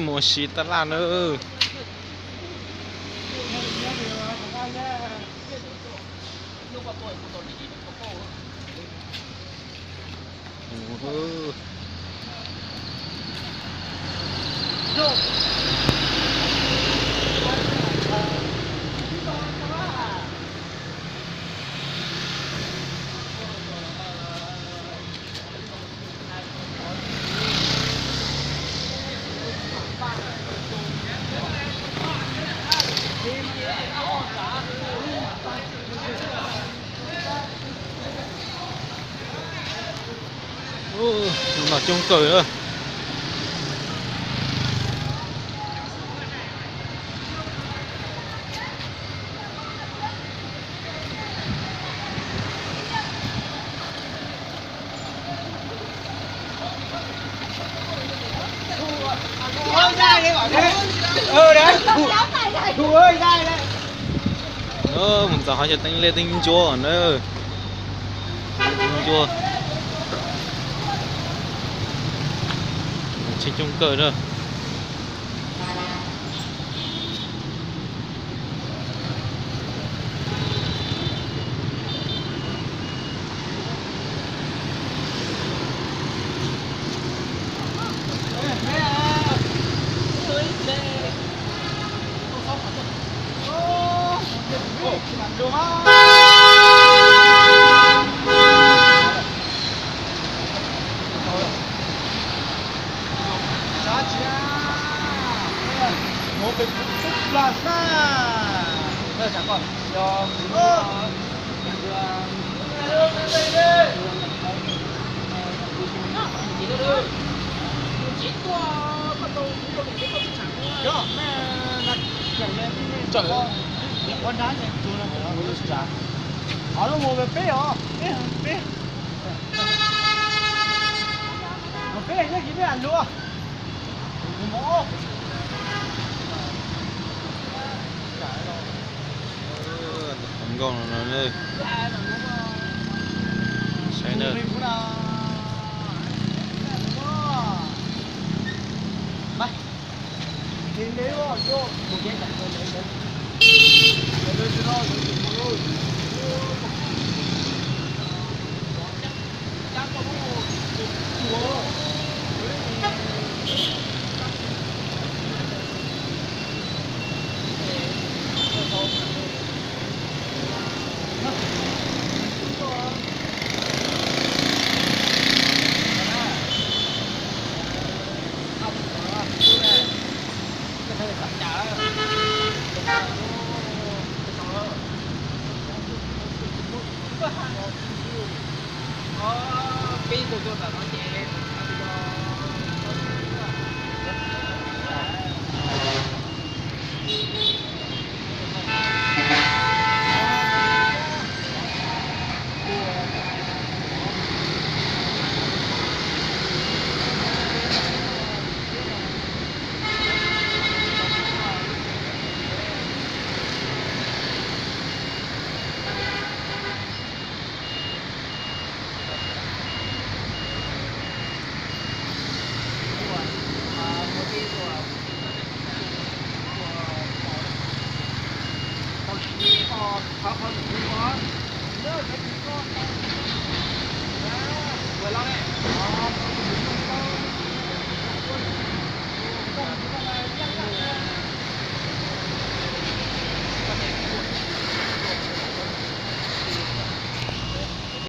Mus ua si tab laj na. Tus no coob kawg na. Mus txog qhov chaw teeb liaj teeb ntsuab na. Teeb ntsuab, tsheb coob kawg na. Qhov no mus peb os, peb peb, peb, peb nyob kis peb luaj. Tus hluas nkauj no na, saib na.